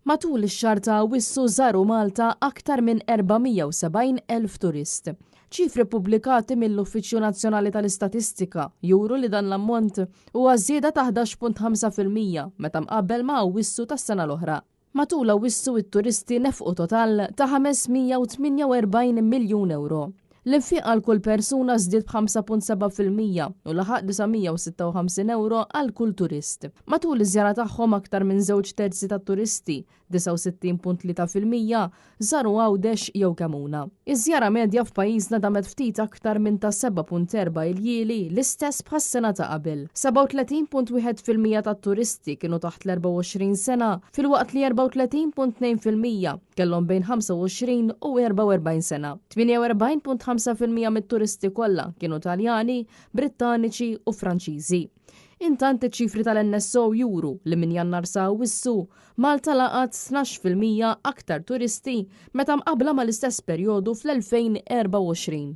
Matul ix-xahar ta' Awwissu żaru Malta aktar minn 470,000 turist. Ċifri ppubblikati mill-Uffiċċju Nazzjonali tal-Istatistika juru li dan l-ammont huwa żieda ta' 11.5% meta mqabbel ma' Awwissu tas-sena l-oħra. Matul Awwissu it-turisti nefqu total ta' 548 miljun ewro. L-infiq għal kull persuna żdied b'5.7% u laħaq 956 ewro għal kull turist. Matul iż-żjara tagħhom aktar minn żewġ terzi tat-turisti, 69.3%, żaru Għawdex jew Kemuna. Iż-żjara medja f'pajjiżna damet ftit aktar minn ta' 7.4 iljieli, l-istess bħas-sena ta' qabel. 37.1% tat-turisti kienu taħt l-24 sena, filwaqt li 34.2% kellhom bejn 25 u 44 sena. 48.5% mit-turisti kollha kienu Taljani, Brittaniċi u Franċiżi. Intant iċ-ċifri tal-NSO juru li minn Jannar sa Awwissu, Malta laqgħet 12% aktar turisti meta mqabbla mal-istess perjodu fl-2024.